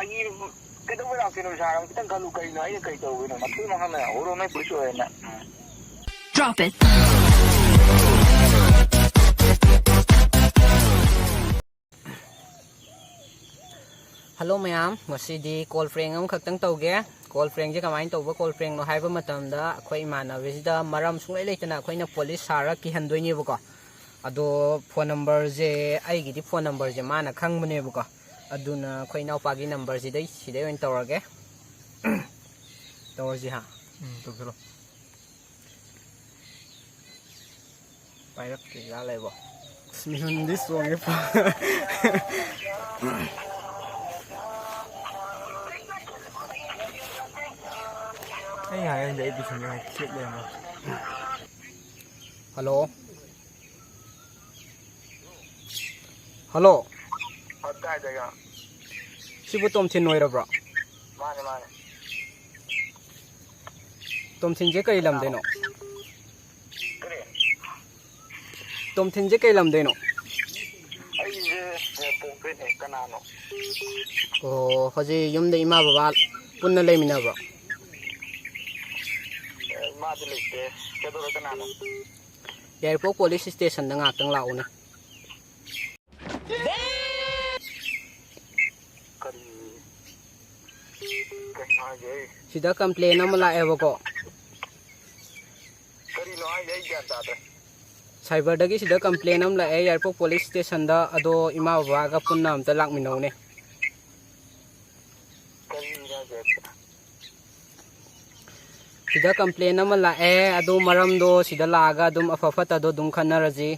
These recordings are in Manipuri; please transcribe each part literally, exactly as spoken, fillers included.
ꯑꯩ ꯀꯩꯗꯧꯕꯩ ꯂꯥꯛꯇꯣꯏꯅꯣ? ꯁꯥꯔ, ꯈꯤꯇꯪ ꯈꯜꯂꯨ꯫ ꯀꯩꯅꯣ? ꯑꯩꯅ ꯀꯩ ꯇꯧꯕꯩꯅꯣ? ꯃꯊꯣꯡ ꯃꯔꯝ ꯈꯪꯗꯅ ꯍꯧꯔꯛꯑꯣ, ꯅꯣꯏ ꯄꯨꯂꯤꯁ ꯑꯣꯏꯔꯦꯅ꯫ Drop it. ꯍꯜꯂꯣ ꯃꯌꯥꯝ, ꯉꯁꯤꯗꯤ ꯀꯣꯜ ꯄ꯭ꯔꯦꯡ ꯑꯃꯈꯛꯇꯪ ꯇꯧꯒꯦ꯫ ꯀꯣꯜ ꯄ꯭ꯔꯦꯡꯁꯦ ꯀꯃꯥꯏꯅ ꯇꯧꯕ ꯀꯣꯜ ꯄ꯭ꯔꯦꯡꯅꯣ ꯍꯥꯏꯕ ꯃꯇꯝꯗ, ꯑꯩꯈꯣꯏ ꯏꯃꯥꯟꯅꯕꯁꯤꯗ ꯃꯔꯝ ꯁꯨꯡꯂꯩ ꯂꯩꯇꯅ ꯑꯩꯈꯣꯏꯅ ꯄꯨꯂꯤꯁ ꯁꯥꯔꯒ ꯀꯤꯍꯟꯗꯣꯏꯅꯦꯕꯀꯣ꯫ ꯑꯗꯣ ꯐꯣꯟ ꯅꯝꯕꯔꯁꯦ, ꯑꯩꯒꯤꯗꯤ ꯐꯣꯟ ꯅꯝꯕꯔꯁꯦ ꯃꯥꯅ ꯈꯪꯕꯅꯦꯕꯀꯣ꯫ ꯑꯗꯨꯅ ꯑꯩꯈꯣꯏ ꯏꯅꯥꯎꯄꯥꯒꯤ ꯅꯝꯕꯔꯁꯤꯗꯩ, ꯁꯤꯗꯩ ꯑꯣꯏꯅ ꯇꯧꯔꯒꯦ꯫ ꯇꯧꯔꯁꯤ ꯍꯥ꯫ ꯎꯝ, ꯇꯧꯁꯤꯜꯂꯣ꯫ ꯄꯥꯏꯔꯛꯇ꯭ꯔꯤꯖꯥꯠ ꯂꯩꯕꯣ? ꯑꯁ, ꯃꯤꯍꯨꯟꯗꯤ ꯆꯣꯡꯉꯦ ꯄꯨꯔꯥ꯫ ꯑꯩ ꯍꯥꯏꯔꯗꯤ ꯑꯩ ꯄꯤꯁꯨꯝꯁꯦ ꯍꯥꯏꯐꯦꯠ ꯂꯩꯔꯝꯃꯦ꯫ ꯍꯜꯂꯣ꯫ ꯍꯜꯂꯣ꯫ ꯑ, ꯇꯥꯏ, ꯇꯥꯏ, ꯀꯅꯥ? ꯁꯤꯕꯨ ꯇꯣꯝꯊꯤꯟ ꯑꯣꯏꯔꯕ꯭ꯔꯣ? ꯃꯥꯅꯦ, ꯃꯥꯅꯦ꯫ ꯇꯣꯝꯊꯤꯟꯁꯦ ꯀꯔꯤ ꯀꯅꯥꯅꯣ? ꯂꯝꯗꯩꯅꯣ? ꯀꯔꯤ? ꯇꯣꯝꯊꯤꯟꯁꯦ ꯀꯩ ꯂꯝꯗꯩꯅꯣ? ꯑꯩꯁꯦ ꯌꯥꯏꯄꯣꯛꯇꯩꯅꯦ꯫ ꯀꯅꯥꯅꯣ? ꯑꯣ, ꯍꯧꯖꯤꯛ ꯌꯨꯝꯗ ꯏꯃꯥ ꯕꯕꯥ ꯄꯨꯟꯅ ꯂꯩꯃꯤꯟꯅꯕ꯭ꯔꯣ? ꯑꯦ, ꯏꯃꯥꯗꯤ ꯂꯩꯇꯦ꯫ ꯀꯩꯗꯧꯔꯦ? ꯀꯅꯥꯅꯣ? ꯌꯥꯏꯔꯤꯄꯣꯛ ꯄꯨꯂꯤꯁ ꯏꯁꯇꯦꯁꯟꯗ ꯉꯥꯛꯇꯪ ꯂꯥꯛꯎꯅꯦ꯫ ꯀꯔꯤ? ꯀꯩꯅꯣ ꯍꯥꯏꯁꯦ? ꯁꯤꯗ ꯀꯝꯄ꯭ꯂꯦꯟ ꯑꯃ ꯂꯥꯛꯑꯦꯕꯀꯣ꯫ ꯀꯔꯤꯅꯣ ꯍꯥꯏꯁꯦ? ꯑꯩ ꯒ꯭ꯌꯥꯟ ꯇꯥꯗ꯭ꯔꯦ꯫ ꯁꯥꯏꯕꯔꯗꯒꯤ ꯁꯤꯗ ꯀꯝꯄ꯭ꯂꯦꯟ ꯑꯃ ꯂꯥꯛꯑꯦ ꯌꯥꯏꯔꯤꯄꯣꯛ ꯄꯨꯂꯤꯁ ꯏꯁꯇꯦꯁꯟꯗ, ꯑꯗꯣ ꯏꯃꯥ ꯕꯕꯥꯒ ꯄꯨꯟꯅ ꯑꯝꯇ ꯂꯥꯛꯃꯤꯟꯅꯧꯅꯦ꯫ ꯀꯔꯤꯅꯣ ꯍꯥꯏꯁꯦ? ꯁꯤꯗ ꯀꯝꯄ꯭ꯂꯦꯟ ꯑꯃ ꯂꯥꯛꯑꯦ, ꯑꯗꯨ ꯃꯔꯝꯗꯣ ꯁꯤꯗ ꯂꯥꯛꯑꯒ ꯑꯗꯨꯝ ꯑꯐ ꯐꯠꯇꯗꯣ ꯑꯗꯨꯝ ꯈꯟꯅꯔꯁꯤ꯫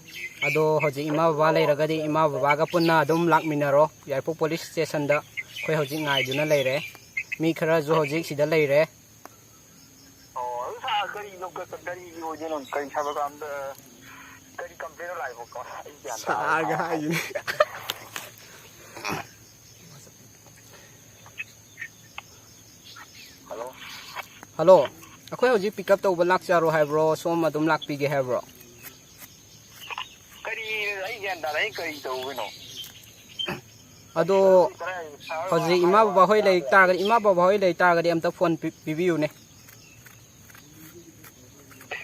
ꯑꯗꯣ ꯍꯧꯖꯤꯛ ꯏꯃꯥ ꯕꯕꯥ ꯂꯩꯔꯒꯗꯤ ꯏꯃꯥ ꯕꯕꯥꯒ ꯄꯨꯟꯅ ꯑꯗꯨꯝ ꯂꯥꯛꯃꯤꯟꯅꯔꯣ ꯌꯥꯏꯔꯤꯄꯣꯛ ꯄꯨꯂꯤꯁ ꯏꯁꯇꯦꯁꯟꯗ꯫ ꯑꯩꯈꯣꯏ ꯍꯧꯖꯤꯛ ꯉꯥꯏꯗꯨꯅ ꯂꯩꯔꯦ꯫ ꯃꯤ ꯈꯔꯁꯨ ꯍꯧꯖꯤꯛ ꯁꯤꯗ ꯂꯩꯔꯦ꯫ ꯑꯣ, ꯑꯗꯨ ꯁꯥꯔ, ꯀꯔꯤꯅꯣ, ꯀ-, ꯀ-, ꯀꯔꯤꯒꯤ ꯑꯣꯏꯗꯣꯏꯅꯣ? ꯀꯔꯤ ꯁꯥꯏꯕꯔ ꯀ꯭ꯔꯥꯏꯝꯗ, ꯀꯔꯤ ꯀꯝꯄ꯭ꯂꯦꯟ ꯂꯥꯛꯏꯕꯀꯣ? ꯑꯩ ꯒ꯭ꯌꯥꯟ ꯇꯥꯗ꯭ꯔꯦ꯫ ꯁꯥꯔꯒ ꯍꯥꯏꯁꯤꯅꯦ꯫ ꯍꯜꯂꯣ꯫ ꯍꯜꯂꯣ, ꯑꯩꯈꯣꯏ ꯍꯧꯖꯤꯛ ꯄꯤꯛ ꯑꯞ ꯇꯧꯕ ꯂꯥꯛꯆꯔꯣ ꯍꯥꯏꯕ꯭ꯔꯣ, ꯁꯣꯝ ꯑꯗꯨꯝ ꯂꯥꯛꯄꯤꯒꯦ ꯍꯥꯏꯕ꯭ꯔꯣ? ꯀꯔꯤ, ꯑꯩ ꯒ꯭ꯌꯥꯟ ꯇꯥꯗꯦ, ꯑꯩ ꯀꯔꯤ ꯇꯧꯗꯣꯏꯅꯣ? ꯑꯗꯣ ꯍꯧꯖꯤꯛ ꯏꯃꯥ ꯕꯕꯥ ꯍꯣꯏ ꯂꯩ ꯇꯥꯔꯒꯗꯤ, ꯏꯃꯥ ꯕꯕꯥ ꯍꯣꯏ ꯂꯩ ꯇꯥꯔꯒꯗꯤ ꯑꯝꯇ ꯐꯣꯟ ꯄꯤ-, ꯄꯤꯕꯤꯌꯨꯅꯦ꯫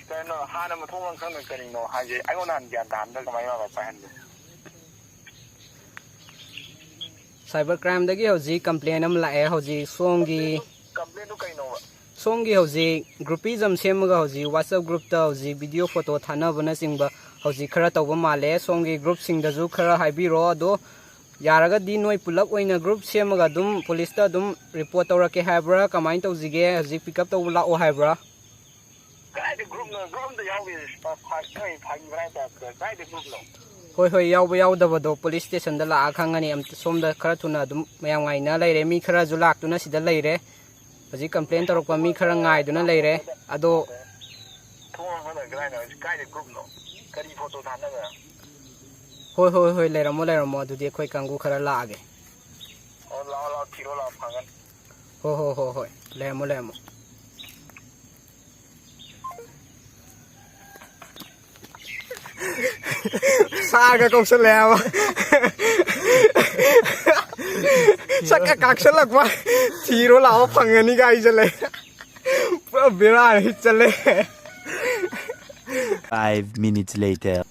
ꯀꯩꯅꯣ, ꯍꯥꯟꯅ ꯃꯊꯣꯡ ꯃꯔꯝ ꯈꯪꯗꯅ ꯀꯔꯤꯅꯣ ꯍꯥꯏꯁꯦ? ꯑꯩꯉꯣꯟꯗ ꯍꯥꯟꯅ ꯒ꯭ꯌꯥꯟ ꯇꯥꯍꯟꯗ ꯀꯃꯥꯏꯅ ꯃꯥ ꯄꯥꯏꯍꯟꯗꯣꯏꯅꯣ? ꯁꯥꯏꯕꯔ ꯀ꯭ꯔꯥꯏꯝꯗꯒꯤ ꯍꯧꯖꯤꯛ ꯀꯝꯄ꯭ꯂꯦꯟ ꯑꯃ ꯂꯥꯛꯑꯦ꯫ ꯍꯧꯖꯤꯛ ꯁꯣꯝꯒꯤ, ꯀꯝꯄ꯭ꯂꯦꯟꯗꯨ ꯀꯩꯅꯣꯕ? ꯁꯣꯝꯒꯤ ꯍꯧꯖꯤꯛ ꯒ꯭ꯔꯨꯄꯤꯖꯝ ꯁꯦꯝꯃꯒ ꯍꯧꯖꯤꯛ WhatsApp ꯒ꯭ꯔꯨꯞꯇ ꯍꯧꯖꯤꯛ ꯚꯤꯗꯤꯑꯣ ꯐꯣꯇꯣ ꯊꯥꯅꯕꯅꯆꯤꯡꯕ ꯍꯧꯖꯤꯛ ꯈꯔ ꯇꯧꯕ ꯃꯥꯜꯂꯦ꯫ ꯁꯣꯝꯒꯤ ꯒ꯭ꯔꯨꯞꯁꯤꯡꯗꯁꯨ ꯈꯔ ꯍꯥꯏꯕꯤꯔꯣ꯫ ꯑꯗꯣ ꯌꯥꯔꯒꯗꯤ ꯅꯣꯏ ꯄꯨꯂꯞ ꯑꯣꯏꯅ ꯒ꯭ꯔꯨꯞ ꯁꯦꯝꯃꯒ ꯑꯗꯨꯝ ꯄꯨꯂꯤꯁꯇ ꯑꯗꯨꯝ ꯔꯤꯄꯣꯔꯠ ꯇꯧꯔꯛꯀꯦ ꯍꯥꯏꯕ꯭ꯔꯥ? ꯀꯃꯥꯏꯅ ꯇꯧꯁꯤꯒꯦ? ꯍꯧꯖꯤꯛ ꯄꯤꯛ ꯑꯞ ꯇꯧꯕ ꯂꯥꯛꯑꯣ ꯍꯥꯏꯕ꯭ꯔꯥ? ꯀꯗꯥꯏꯗ ꯒ꯭ꯔꯨꯞꯅꯣ? ꯒ꯭ꯔꯨꯞ ꯑꯝꯇ ꯌꯥꯎꯗꯦ꯫ ꯐꯥ-, ꯐꯥ-, ꯅꯣꯏ ꯐꯥꯒꯤ ꯃꯔꯥꯡ ꯇꯥꯏꯞꯇ꯫ ꯀꯗꯥꯏꯗ ꯒ꯭ꯔꯨꯞꯅꯣ? ꯍꯣꯏ, ꯍꯣꯏ, ꯌꯥꯎꯕ ꯌꯥꯎꯗꯕꯗꯣ ꯄꯨꯂꯤꯁ ꯁ꯭ꯇꯦꯁꯟꯗ ꯂꯥꯛꯑ ꯈꯪꯒꯅꯤ꯫ ꯑꯝꯇ ꯁꯣꯝꯗ ꯈꯔ ꯊꯨꯅ ꯑꯗꯨꯝ ꯃꯌꯥꯝ ꯉꯥꯏꯅ ꯂꯩꯔꯦ꯫ ꯃꯤ ꯈꯔꯁꯨ ꯂꯥꯛꯇꯨꯅ ꯁꯤꯗ ꯂꯩꯔꯦ꯫ ꯍꯧꯖꯤꯛ ꯀꯝꯄ꯭ꯂꯦꯟ ꯇꯧꯔꯛꯄ ꯃꯤ ꯈꯔ ꯉꯥꯏꯗꯨꯅ ꯂꯩꯔꯦ꯫ ꯑꯗꯣ ꯊꯣꯡ ꯍꯥꯡꯍꯟꯅ ꯀꯗꯥꯏꯗ? ꯀꯥꯏꯗ ꯒ꯭ꯔꯨꯞꯅꯣ? ꯀꯔꯤ ꯐꯣꯇꯣ ꯊꯥꯅꯕ? ꯍꯣꯏ, ꯍꯣꯏ, ꯍꯣꯏ, ꯂꯩꯔꯝꯃꯣ, ꯂꯩꯔꯝꯃꯣ꯫ ꯑꯗꯨꯗꯤ ꯑꯩꯈꯣꯏ ꯀꯥꯡꯕꯨ ꯈꯔ ꯂꯥꯛꯑꯒꯦ꯫ ꯑꯣ, ꯂꯥꯛꯑꯣ, ꯂꯥꯛꯑꯣ, ꯊꯤꯔꯣ, ꯂꯥꯛꯑꯣ, ꯐꯪꯒꯅꯤ꯫ ꯍꯣꯏ, ꯍꯣꯏ, ꯍꯣꯏ, ꯍꯣꯏ, ꯂꯩꯔꯝꯃꯣ, ꯂꯩꯔꯝꯃꯣ꯫ ꯁꯥꯒ ꯀꯧꯁꯜꯂꯛꯑꯦ ꯍꯥꯏꯕ꯫ ꯁꯛꯀ ꯀꯥꯛꯁꯜꯂꯛꯄ꯫ ꯊꯤꯔꯣ ꯂꯥꯛꯑꯣ, ꯐꯪꯒꯅꯤ ꯀꯥꯏꯁꯜꯂꯦ꯫ ꯄꯨꯔꯥ ꯕꯦꯔꯥ ꯍꯤꯠ ꯆꯠꯂꯦ꯫ Five minutes later.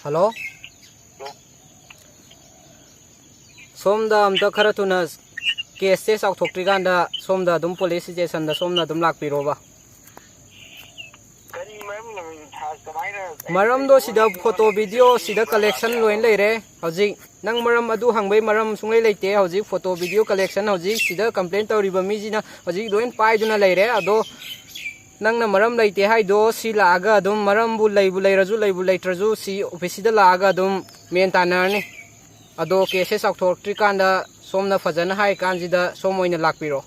ꯍꯜꯂꯣ꯫ ꯁꯣꯝꯗ ꯑꯝꯇ ꯈꯔ ꯊꯨꯅ ꯀꯦꯁꯁꯦ ꯆꯥꯎꯊꯣꯛꯇ꯭ꯔꯤꯀꯥꯟꯗ ꯁꯣꯝꯗ ꯑꯗꯨꯝ ꯄꯨꯂꯤꯁ ꯁ꯭ꯇꯦꯁꯟꯗ ꯁꯣꯝꯅ ꯑꯗꯨꯝ ꯂꯥꯛꯄꯤꯔꯣꯕ꯫ ꯀꯔꯤ ꯃꯔꯝꯒꯤꯅꯣ? ꯁꯥꯔ, ꯀꯃꯥꯏꯅ? ꯃꯔꯝꯗꯣ ꯁꯤꯗ ꯐꯣꯇꯣ ꯚꯤꯗꯤꯑꯣ ꯁꯤꯗ ꯀꯂꯦꯛꯁꯟ ꯂꯣꯏꯅ ꯂꯩꯔꯦ꯫ ꯍꯧꯖꯤꯛ ꯅꯪ ꯃꯔꯝ ꯑꯗꯨ ꯍꯪꯕꯩ ꯃꯔꯝ ꯁꯨꯡꯂꯩ ꯂꯩꯇꯦ꯫ ꯍꯧꯖꯤꯛ ꯐꯣꯇꯣ ꯚꯤꯗꯤꯑꯣ ꯀꯂꯦꯛꯁꯟ, ꯍꯧꯖꯤꯛ ꯁꯤꯗ ꯀꯝꯄ꯭ꯂꯦꯟ ꯇꯧꯔꯤꯕ ꯃꯤꯁꯤꯅ ꯍꯧꯖꯤꯛ ꯂꯣꯏ ꯄꯥꯏꯗꯨꯅ ꯂꯩꯔꯦ꯫ ꯑꯗꯣ ꯅꯪꯅ ꯃꯔꯝ ꯂꯩꯇꯦ ꯍꯥꯏꯗꯣ ꯁꯤ ꯂꯥꯛꯑꯒ ꯑꯗꯨꯝ, ꯃꯔꯝꯕꯨ ꯂꯩꯕꯨ ꯂꯩꯔꯁꯨ ꯂꯩꯕꯨ ꯂꯩꯇ꯭ꯔꯁꯨ, ꯁꯤ ꯑꯣꯐꯤꯁꯁꯤꯗ ꯂꯥꯛꯑꯒ ꯑꯗꯨꯝ ꯃꯦꯟ ꯇꯥꯟꯅꯔꯅꯤ꯫ ꯑꯗꯣ ꯀꯦꯁꯁꯦ ꯆꯥꯎꯊꯣꯔꯛꯇ꯭ꯔꯤꯀꯥꯟꯗ ꯁꯣꯝꯅ ꯐꯖꯅ ꯍꯥꯏ ꯀꯥꯟꯁꯤꯗ ꯁꯣꯝ ꯑꯣꯏꯅ ꯂꯥꯛꯄꯤꯔꯣ꯫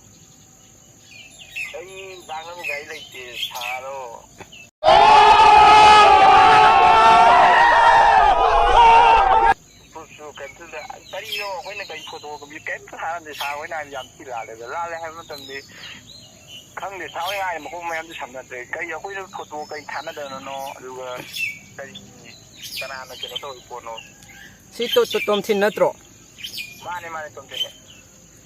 ꯑꯩ ꯂꯥꯛꯅꯕ ꯒꯥꯔꯤ ꯂꯩꯇꯦ, ꯁꯥꯔꯣ꯫ ꯌꯥꯝ ꯊꯤ ꯂꯥꯜꯂꯦꯗ꯫ ꯂꯥꯜꯂꯦ ꯍꯥꯏꯕ ꯃꯇꯝꯗꯤ ꯈꯪꯗꯦ, ꯁꯥ ꯍꯣꯏ ꯍꯥꯏꯔꯦ, ꯃꯈꯣꯡ ꯃꯌꯥꯝꯗꯤ ꯁꯝꯅꯗ꯭ꯔꯦ꯫ ꯀꯩ ꯑꯩꯈꯣꯏꯅ ꯐꯣꯇꯣ ꯀꯩ ꯊꯥꯅꯗꯅꯅꯣ? ꯑꯗꯨꯒ ꯀꯔꯤ, ꯀꯅꯥꯅ ꯀꯩꯅꯣ ꯇꯧꯔꯤ ꯄꯣꯠꯅꯣ? ꯁꯤ ꯇꯣ-, ꯇꯣ-, ꯇꯣꯝꯊꯤꯟ ꯅꯠꯇ꯭ꯔꯣ? ꯃꯥꯅꯦ, ꯃꯥꯅꯦ, ꯇꯣꯝꯊꯤꯟꯅꯦ꯫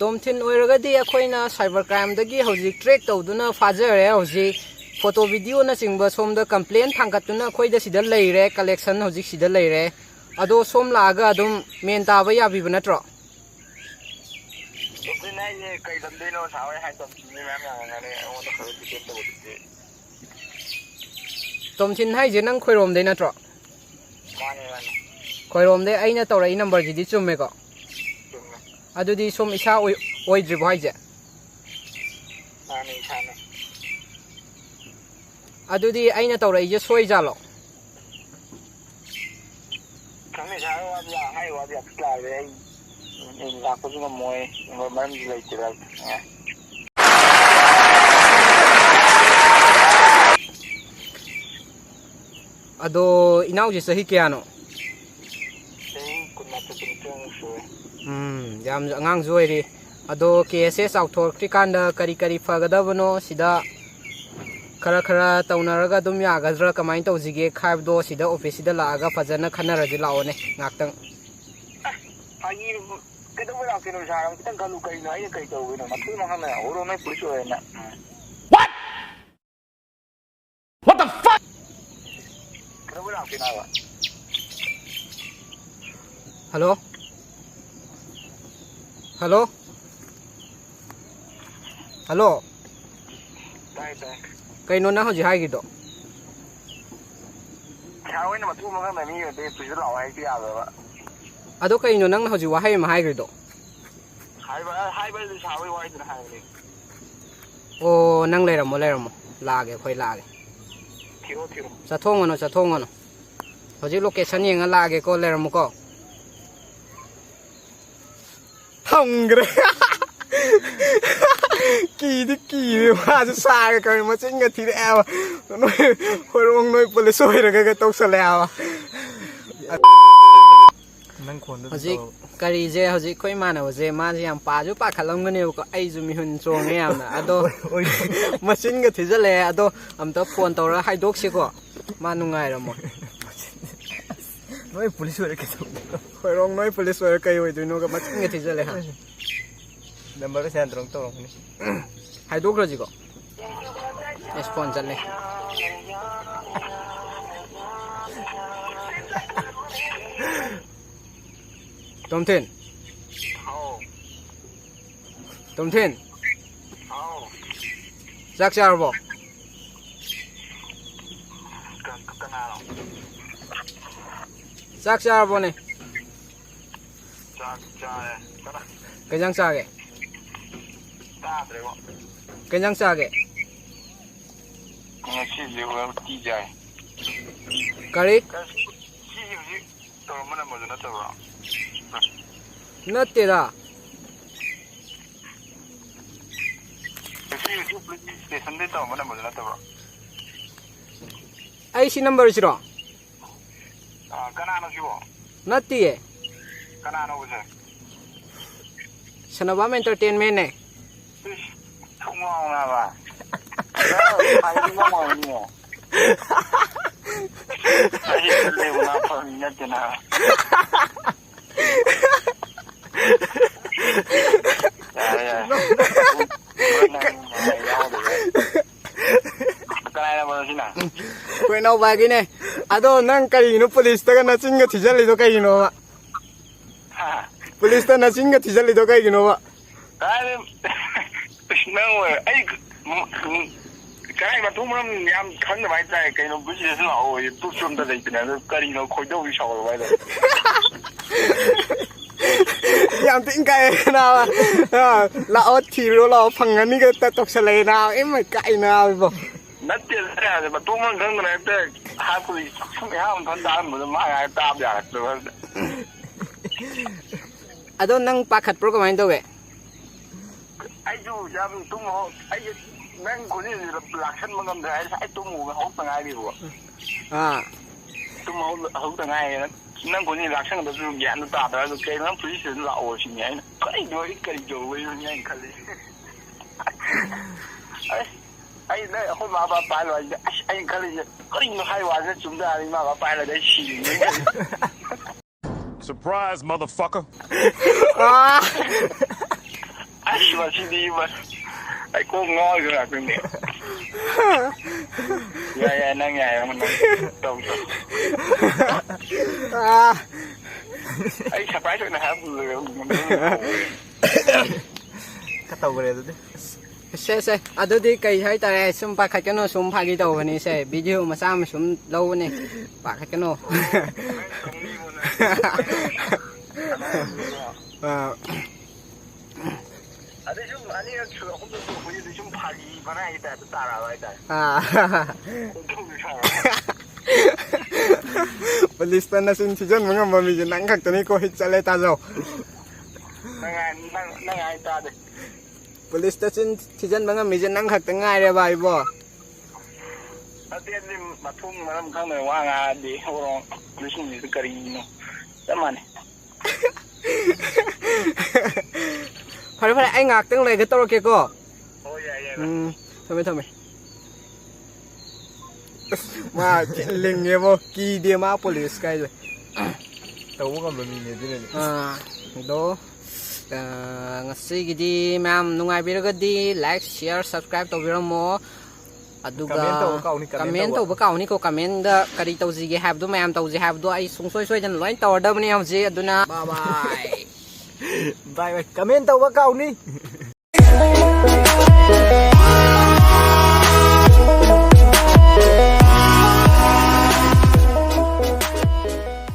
ꯇꯣꯝꯊꯤꯟ ꯑꯣꯏꯔꯒꯗꯤ ꯑꯩꯈꯣꯏꯅ cyber crimeꯗꯒꯤ ꯍꯧꯖꯤꯛ track ꯇꯧꯗꯨꯅ ꯐꯥꯖꯔꯦ꯫ ꯍꯧꯖꯤꯛ ꯐꯣꯇꯣ ꯚꯤꯗꯤꯑꯣꯅꯆꯤꯡꯕ ꯁꯣꯝꯗ complain ꯊꯥꯡꯒꯠꯇꯨꯅ ꯑꯩꯈꯣꯏꯗ ꯁꯤꯗ ꯂꯩꯔꯦ, collection ꯍꯧꯖꯤꯛ ꯁꯤꯗ ꯂꯩꯔꯦ꯫ ꯑꯗꯣ ꯁꯣꯝ ꯂꯥꯛꯑꯒ ꯑꯗꯨꯝ ꯃꯦꯟ ꯇꯥꯕ ꯌꯥꯕꯤꯕ ꯅꯠꯇ꯭ꯔꯣ? ꯇꯣꯝꯊꯤꯟ ꯍꯥꯏꯁꯦ ꯀꯩ ꯂꯝꯗꯩꯅꯣ? ꯁꯥ ꯍꯣꯏ ꯍꯥꯏ ꯇꯣꯝꯊꯤꯟ ꯃꯤ ꯃꯌꯥꯝ ꯌꯥꯝꯃꯝꯒꯅꯤ, ꯑꯩꯉꯣꯟꯗ ꯈꯔ detail ꯇꯧꯕꯗꯨꯗꯤ꯫ ꯇꯣꯝꯊꯤꯟ ꯍꯥꯏꯁꯦ ꯅꯪ ꯈꯣꯏꯔꯣꯝꯗꯩ ꯅꯠꯇ꯭ꯔꯣ? ꯃꯥꯅꯦ, ꯃꯥꯅꯦ꯫ ꯈꯣꯏꯔꯣꯝꯗꯩ ꯑꯩꯅ ꯇꯧꯔꯛꯏ numberꯁꯤꯗꯤ ꯆꯨꯝꯃꯦꯀꯣ? ꯆꯨꯝꯃꯦ꯫ ꯑꯗꯨꯗꯤ ꯁꯣꯝ ꯏꯁꯥ ꯑꯣꯏ-, ꯑꯣꯏꯗ꯭ꯔꯤꯕꯣ ꯍꯥꯏꯁꯦ? ꯃꯥꯅꯦ, ꯏꯁꯥꯅꯦ꯫ ꯑꯗꯨꯗꯤ ꯑꯩꯅ ꯇꯧꯔꯛꯏꯁꯦ ꯁꯣꯏꯖꯥꯠꯂꯣ? ꯈꯪꯗꯦ, ꯁꯥꯔ, ꯋꯥꯗꯤ ꯌꯥ-, ꯍꯥꯏ ꯋꯥꯗꯤ ꯌꯥꯝ ꯊꯤ ꯂꯥꯜꯂꯦ꯫ ꯑꯩ, ꯑꯩ ꯂꯥꯛꯄꯁꯨ ꯉꯝꯃꯣꯏ, ꯃꯔꯝꯁꯨ ꯂꯩꯇꯦꯗ꯫ ꯑꯗꯣ ꯏꯅꯥꯎꯁꯦ ꯆꯍꯤ ꯀꯌꯥꯅꯣ? ꯆꯍꯤ ꯀꯨꯟꯃꯥꯊꯣꯏ, ꯀꯨꯟꯅꯤꯊꯣꯏꯃꯨꯛ ꯁꯨꯔꯦ꯫ ꯎꯝ, ꯌꯥꯝ ꯑꯉꯥꯡꯁꯨ ꯑꯣꯏꯔꯤ꯫ ꯑꯗꯣ ꯀꯦꯁꯁꯦ ꯆꯥꯎꯊꯣꯔꯛꯇ꯭ꯔꯤꯀꯥꯟꯗ ꯀꯔꯤ ꯀꯔꯤ ꯐꯒꯗꯕꯅꯣ, ꯁꯤꯗ ꯈꯔ ꯈꯔ ꯇꯧꯅꯔꯒ ꯑꯗꯨꯝ ꯌꯥꯒꯗ꯭ꯔꯥ, ꯀꯃꯥꯏꯅ ꯇꯧꯁꯤꯒꯦ ꯍꯥꯏꯕꯗꯣ ꯁꯤꯗ ꯑꯣꯐꯤꯁꯁꯤꯗ ꯂꯥꯛꯑꯒ ꯐꯖꯅ ꯈꯟꯅꯔꯁꯤ ꯂꯥꯛꯑꯣꯅꯦ ꯉꯥꯛꯇꯪ꯫ ꯐꯥꯒꯤ ꯀꯩꯗꯧꯕꯩ ꯂꯥꯛꯇꯣꯏꯅꯣ ꯁꯥꯔ? ꯈꯤꯇꯪ ꯈꯜꯂꯨ, ꯀꯩꯅꯣ? ꯑꯩꯅ ꯀꯩ ꯇꯧꯕꯩꯅꯣ? ꯃꯊꯣꯡ ꯃꯈꯪ ꯍꯣꯔꯣ ꯅꯣꯏ ꯄꯨꯂꯤꯁ ꯑꯣꯏꯔꯦꯅ꯫ What? What the fuck? ꯀꯩꯗꯧꯕꯩ ꯂꯥꯛꯇꯣꯏꯅꯣ ꯍꯥꯏꯕ? ꯍꯜꯂꯣ? ꯍꯜꯂꯣ? ꯍꯜꯂꯣ? ꯇꯥꯏ, ꯇꯥꯏ꯫ ꯀꯩꯅꯣ ꯅꯪ ꯍꯧꯖꯤꯛ ꯍꯥꯏꯈꯤꯗꯣ? ꯁꯥꯔ ꯍꯣꯏꯅ ꯃꯊꯣꯡ ꯃꯈꯪꯗ ꯃꯤ ꯑꯣꯏꯔꯗꯤ ꯄꯨꯂꯤꯁꯇ ꯂꯥꯛꯑꯣ ꯍꯥꯏꯕ ꯌꯥꯕ꯭ꯔꯕ? ꯑꯗꯣ ꯀꯩꯅꯣ ꯅꯪꯅ ꯍꯧꯖꯤꯛ ꯋꯥꯍꯩ ꯑꯃ ꯍꯥꯏꯈ꯭ꯔꯤꯗꯣ? ꯍꯥꯏꯕ, ꯍꯥꯏꯕ ꯍꯥꯏꯗꯤ ꯁꯥꯔ ꯍꯣꯏ ꯋꯥꯍꯩꯗꯨꯅ ꯍꯥꯏꯕꯅꯦ꯫ ꯑꯣ, ꯅꯪ ꯂꯩꯔꯝꯃꯣ, ꯂꯩꯔꯝꯃꯣ꯫ ꯂꯥꯛꯑꯒꯦ, ꯑꯩꯈꯣꯏ ꯂꯥꯛꯑꯒꯦ꯫ ꯊꯤꯔꯣ, ꯊꯤꯔꯣ꯫ ꯆꯠꯊꯣꯛꯉꯅꯨ, ꯆꯠꯊꯣꯛꯉꯅꯨ꯫ ꯍꯧꯖꯤꯛ location ꯌꯦꯡꯉ ꯂꯥꯛꯑꯒꯦꯀꯣ, ꯂꯩꯔꯝꯃꯨꯀꯣ꯫ ꯊꯝꯈ꯭ꯔꯦ꯫ ꯀꯤꯗꯤ ꯀꯤꯔꯦ, ꯃꯥꯁꯨ ꯁꯥꯔꯦ ꯈꯪꯉꯦ, ꯃꯆꯤꯟꯒ ꯊꯤꯔꯛꯑꯦꯕ꯫ ꯅꯣꯏ ꯍꯣꯏꯔꯣꯡ ꯅꯣꯏ ꯄꯨꯂꯤꯁ ꯑꯣꯏꯔꯒꯒ ꯇꯧꯁꯜꯂꯛꯑꯦꯕ꯫ ꯅꯪ ꯈꯣꯟꯗꯣ ꯑꯗꯨꯝ ꯍꯧꯖꯤꯛ ꯇꯧꯔꯣ꯫ ꯀꯔꯤꯁꯦ, ꯍꯧꯖꯤꯛ ꯑꯩꯈꯣꯏ ꯏꯃꯥꯟꯅꯕꯁꯦ, ꯃꯥꯁꯦ ꯌꯥꯝ ꯄꯥꯁꯨ ꯄꯥꯈꯠꯂꯝꯒꯅꯦꯕꯀꯣ꯫ ꯑꯩꯁꯨ ꯃꯤꯍꯨꯟ ꯆꯣꯡꯉꯦ ꯌꯥꯝꯅ꯫ ꯑꯗꯣ ꯃꯆꯤꯟꯒ ꯊꯤꯖꯤꯜꯂꯛꯑꯦ꯫ ꯑꯗꯣ ꯑꯝꯇ ꯐꯣꯟ ꯇꯧꯔꯒ ꯍꯥꯏꯗꯣꯛꯁꯤꯀꯣ꯫ ꯃꯥ ꯅꯨꯡꯉꯥꯏꯔꯝꯃꯣꯏ꯫ ꯅꯣꯏ ꯄꯨꯂꯤꯁ ꯑꯣꯏꯔꯦ ꯀꯩꯗꯧꯕ? ꯈꯣꯏꯔꯣꯡ ꯅꯣꯏ ꯄꯨꯂꯤꯁ ꯑꯣꯏꯔꯦ ꯀꯩ ꯑꯣꯏꯗꯣꯏꯅꯣꯒ ꯃꯆꯤꯟꯒ ꯊꯤꯖꯤꯜꯂꯦ, ꯍꯥ? ꯅꯝꯕꯔꯗꯣ ꯁꯦꯔꯥꯟ ꯇꯨꯔꯥꯟ ꯇꯧꯔꯝꯒꯅꯤ꯫ ꯍꯥꯏꯗꯣꯛꯈ꯭ꯔꯁꯤꯀꯣ꯫ ꯑꯦꯁ, ꯐꯣꯟ ꯆꯠꯂꯦ꯫ ꯇꯣꯝꯊꯤꯟ꯫ ꯍꯥꯎ꯫ ꯇꯣꯝꯊꯤꯟ꯫ ꯍꯥꯎ꯫ ꯆꯥꯛ ꯆꯥꯔꯕꯣ? ꯀ-, ꯀ-, ꯀꯅꯥꯅꯣ? ꯆꯥꯛ ꯆꯥꯔꯕꯣꯅꯦ? ꯆꯥꯛ ꯆꯥꯔꯦ꯫ ꯀꯅꯥ? ꯀꯩ ꯏꯟꯖꯥꯡ ꯆꯥꯒꯦ? ꯆꯥꯗ꯭ꯔꯦꯕꯣ꯫ ꯀꯩ ꯏꯟꯖꯥꯡ ꯆꯥꯒꯦ? ꯉꯁꯤꯗꯤ ꯎꯇꯤ ꯆꯥꯏ꯫ ꯀꯔꯤ? ꯁꯤ ꯍꯧꯖꯤꯛ ꯇꯧꯔꯝꯕ ꯅꯝꯕꯔꯗꯨ ꯅꯠꯇꯕ꯭ꯔꯣ? ꯅꯠꯇꯦꯗ꯫ ꯉꯁꯤ ꯍꯧꯖꯤꯛ ꯄꯨꯂꯤꯁ ꯁ꯭ꯇꯦꯁꯟꯗꯩ ꯇꯧꯔꯝꯕ ꯅꯝꯕꯔꯗꯨ ꯅꯠꯇꯕ꯭ꯔꯣ? ꯑꯩ ꯁꯤ ꯅꯝꯕꯔꯁꯤꯔꯣ? ꯑꯥ, ꯀꯅꯥꯅꯣ ꯁꯤꯕꯣ? ꯅꯠꯇꯤꯌꯦ꯫ ꯀꯅꯥꯅꯣꯕ ꯁꯦ? ꯁꯅꯕꯝ ꯑꯦꯟꯇꯔꯇꯦꯟꯃꯦꯟꯅꯦ꯫ ꯏꯁ, ꯊꯣꯡ ꯉꯥꯎꯅꯕ꯫ ꯅꯪ ꯍꯥꯏꯗꯤ ꯅꯪ ꯑꯣꯏꯅꯤꯅꯦ꯫ ꯑꯩ ꯈꯜꯂꯦꯕ ꯅꯪ ꯐꯕ ꯃꯤ ꯅꯠꯇꯦ ꯅꯥꯕ꯫ ꯌꯥꯔꯦ, ꯌꯥꯔꯦ꯫ ꯅꯪ ꯌꯥꯎꯗꯕ ꯌꯥꯏ꯫ ꯀꯅꯥꯏ ꯅꯝꯕꯔꯅꯣ ꯁꯤꯅ? ꯑꯩꯈꯣꯏ ꯏꯅꯥꯎꯄꯥꯒꯤꯅꯦ꯫ ꯑꯗꯣ ꯅꯪ ꯀꯔꯤꯒꯤꯅꯣ ꯄꯨꯂꯤꯁꯇꯒ ꯅꯆꯤꯟꯒ ꯊꯤꯖꯜꯂꯤꯗꯣ ꯀꯩꯒꯤꯅꯣꯕ? ꯍꯥ? ꯄꯨꯂꯤꯁꯇ ꯅꯆꯤꯟꯒ ꯊꯤꯖꯜꯂꯤꯗꯣ ꯀꯩꯒꯤꯅꯣꯕ? ꯀꯥꯏꯗꯩ-, ꯏꯁ, ꯅꯪ ꯑꯣꯏ-, ꯑꯩ ꯀꯥꯏ ꯃꯊꯣꯡ ꯃꯔꯝ ꯌꯥꯝ ꯈꯪꯗꯕ ꯍꯥꯏꯇꯥꯔꯦ꯫ ꯀꯩꯅꯣ ꯕꯨꯖꯤꯌꯁꯨ ꯂꯥꯛꯑꯣꯌꯦ, ꯄ꯭ꯔꯨꯐꯁꯨ ꯑꯝꯇ ꯂꯩꯇꯅ, ꯑꯗꯨ ꯀꯔꯤꯅꯣ ꯈꯣꯏꯗꯧꯁꯤ ꯁꯥꯎꯒꯠꯂꯕ ꯍꯥꯏꯇꯥꯔꯦ꯫ ꯌꯥꯝ ꯊꯤꯅ ꯀꯥꯏꯑꯦ ꯅꯥꯕ꯫ ꯑ, ꯂꯥꯛꯑꯣ ꯊꯤꯔꯨꯔꯣ ꯂꯥꯛꯑꯣ ꯐꯪꯒꯅꯤꯒ ꯇ-, ꯇꯧꯁꯜꯂꯛꯑꯦ ꯅꯥꯕ꯫ ꯏꯃꯥꯏ ꯀꯥꯏ ꯅꯥꯕ ꯏꯕꯣ꯫ ꯅꯠꯇꯦ, ꯅꯠꯇꯦ, ꯃꯇꯣꯡ ꯃꯔꯝ ꯈꯪꯗꯅ ꯍꯦꯛꯇ ꯍꯥꯠꯄꯗꯤ ꯁꯨꯝ ꯏꯍꯥꯟ ꯍꯥꯟꯕ ꯇꯥꯔꯝꯕꯗ ꯃꯥ ꯍꯥꯏ ꯇꯥꯕ ꯌꯥꯔꯛꯇ꯭ꯔꯕ꯫ ꯑꯗꯣ ꯅꯪ ꯄꯥꯈꯠꯄ꯭ꯔꯣ ꯀꯃꯥꯏꯅ ꯇꯧꯒꯦ? ꯑꯩꯁꯨ ꯌꯥꯝ ꯇꯨꯝ ꯍꯧ-, ꯑꯩꯁꯦ ꯅꯪ ꯈꯣꯟꯖꯦꯜꯁꯤꯗ ꯂꯥꯛꯁꯟꯕ ꯉꯝꯗ꯭ꯔꯦ꯫ ꯑꯩ ꯉꯁꯥꯏ ꯇꯨꯝ ꯍꯧꯒꯠ-, ꯍꯧꯒꯠꯇ ꯉꯥꯏꯔꯤꯕꯀꯣ꯫ ꯑꯥ꯫ ꯇꯨꯝ ꯍꯧ-, ꯍꯧꯗ ꯉꯥꯏꯔꯦ꯫ ꯅꯪ ꯈꯣꯟꯖꯦꯜ ꯂꯥꯛꯁꯪꯒꯗꯕꯁꯨ ꯒ꯭ꯌꯥꯟꯗꯣ ꯇꯥꯗ꯭ꯔꯒ ꯀꯩꯅꯣ ꯅꯪ ꯐꯨꯔꯤꯠꯁꯤꯗ ꯂꯥꯛꯑꯣ ꯁꯤꯅꯤ ꯑꯩꯅ꯫ ꯀꯔꯤꯅꯣ ꯑꯩ ꯀꯔꯤ ꯇꯧꯕꯩꯅꯣ ꯑꯩꯅ ꯈꯜꯂꯤꯁꯦ꯫ ꯑꯁ, ꯑꯩ ꯅꯪ ꯑꯩꯈꯣꯏ ꯃꯥ ꯕꯥ ꯄꯥꯏꯍꯜꯂꯣ ꯍꯥꯏꯁꯤꯗ ꯑꯁ ꯑꯩꯅ ꯈꯜꯂꯤꯁꯦ ꯀꯔꯤꯅꯣ ꯍꯥꯏ ꯋꯥꯁꯦ ꯆꯨꯝ ꯇꯥꯔꯗꯤ ꯏꯃꯥ ꯕꯥ ꯄꯥꯏꯍꯜꯂꯗꯤ ꯑꯩ ꯁꯤꯔꯤꯅꯦ꯫ Surprise, motherfucker! ꯑꯥ! ꯑꯁ, ꯃꯁꯤꯗꯤ ꯏꯃꯥ, ꯑꯩ ꯀꯣꯛ ꯉꯥꯎꯔꯤꯕ ꯉꯥꯛꯇꯅꯦ꯫ ꯌꯥꯏ, ꯌꯥꯏ, ꯅꯪ ꯌꯥꯏ, ꯑꯃ ꯅꯪ ꯇꯧ, ꯇꯧ꯫ ꯑꯥ! ꯑꯩ surprise ꯑꯣꯏꯅ ꯍꯥꯏꯔꯛꯄꯗꯨꯗ ꯈꯔ ꯇꯧꯈ꯭ꯔꯦ ꯑꯗꯨꯗꯤ꯫ ꯁꯦ, ꯁꯦ, ꯑꯗꯨꯗꯤ ꯀꯩ ꯍꯥꯏꯇꯥꯔꯦ, ꯁꯨꯝ ꯄꯥꯈꯠꯀꯅꯨ, ꯁꯨꯝ ꯐꯥꯒꯤ ꯇꯧꯕꯅꯤ ꯁꯦ, video ꯃꯆꯥ ꯑꯃ ꯁꯨꯝ ꯂꯧꯕꯅꯦ, ꯄꯥꯈꯠꯀꯅꯨ꯫ ꯑꯥ꯫ ꯑꯗꯩ ꯁꯨꯝ ꯑꯅꯤꯔꯛ ꯁꯨ-, ꯑꯍꯨꯝꯂꯛ ꯁꯨꯔꯛꯄꯁꯤꯗꯤ ꯁꯨꯝ ꯐꯥꯒꯤ ꯐꯅꯥꯏꯒꯤ type ꯇ ꯇꯥꯔꯛꯑꯕ ꯍꯥꯏꯇꯥꯔꯦ꯫ ꯑꯥ꯫ ꯈꯣꯏꯗꯧꯁꯦ ꯁꯥꯎꯔꯦ꯫ Police ꯇ ꯅꯆꯤꯟ ꯊꯤꯖꯤꯟꯕ ꯉꯝꯕ ꯃꯤꯁꯦ ꯅꯪ ꯈꯛꯇꯅꯤꯀꯣ, hit ꯆꯠꯂꯦ ꯇꯥꯖꯧ꯫ ꯅꯪ ꯍꯥꯏ-, ꯅꯪ, ꯅꯪ ꯍꯥꯏ ꯇꯥꯗꯦ꯫ Police ꯇ ꯆꯤꯟ ꯊꯤꯖꯤꯟꯕ ꯉꯝꯃꯤꯁꯦ ꯅꯪ ꯈꯛꯇ ꯉꯥꯏꯔꯦꯕ ꯏꯕꯣ꯫ ꯅꯠꯇꯦ, ꯑꯗꯨꯗꯤ ꯃꯊꯣꯡ ꯃꯔꯝ ꯈꯪꯗꯅ ꯋꯥ ꯉꯥꯡꯉꯗꯤ ꯍꯧꯔꯣ꯫ Police ꯁꯤꯡꯁꯤꯗꯤ ꯀꯔꯤꯅꯣ? ꯆꯞ ꯃꯥꯟꯅꯩ꯫ ꯐꯔꯦ, ꯐꯔꯦ, ꯑꯩ ꯉꯥꯏꯍꯥꯛꯇꯪ ꯂꯩꯔꯒ ꯇꯧꯔꯛꯀꯦꯀꯣ꯫ ꯍꯣꯏ, ꯌꯥꯏ, ꯌꯥꯏ, ꯚꯥꯏ꯫ ꯎꯝ, ꯊꯝꯃꯦ, ꯊꯝꯃꯦ꯫ ꯃꯥ ꯊꯤ ꯂꯤꯡꯉꯦꯕꯣ, ꯀꯤꯗꯦ ꯃꯥ police ꯀꯥꯏꯁꯦ꯫ ꯇꯧꯕ ꯉꯝꯕ ꯃꯤꯅꯦ ꯑꯗꯨꯅꯅꯦ꯫ ꯑꯥ, ꯑꯗꯣ, ꯑꯥ, ꯉꯁꯤꯒꯤꯗꯤ ꯃꯌꯥꯝ ꯅꯨꯡꯉꯥꯏꯕꯤꯔꯒꯗꯤ like, share, subscribe ꯇꯧꯕꯤꯔꯝꯃꯣ꯫ ꯑꯗꯨꯒ comment ꯇꯧꯕ ꯀꯥꯎꯅꯤ, comment comment ꯇꯧꯕ꯫ ꯇꯧꯕ ꯀꯥꯎꯅꯤꯀꯣ, comment ꯗ ꯀꯔꯤ ꯇꯧꯁꯤꯒꯦ ꯍꯥꯏꯕꯗꯣ, ꯃꯌꯥꯝ ꯇꯧꯁꯤ ꯍꯥꯏꯕꯗꯣ ꯑꯩ ꯁꯨꯡꯁꯣꯏ ꯁꯣꯏꯗꯅ ꯂꯣꯏ ꯇꯧꯔꯗꯕꯅꯤ ꯍꯧꯖꯤꯛ꯫ ꯑꯗꯨꯅ bye bye꯫ Bye bye꯫ Comment ꯇꯧꯕ ꯀꯥꯎꯅꯤ꯫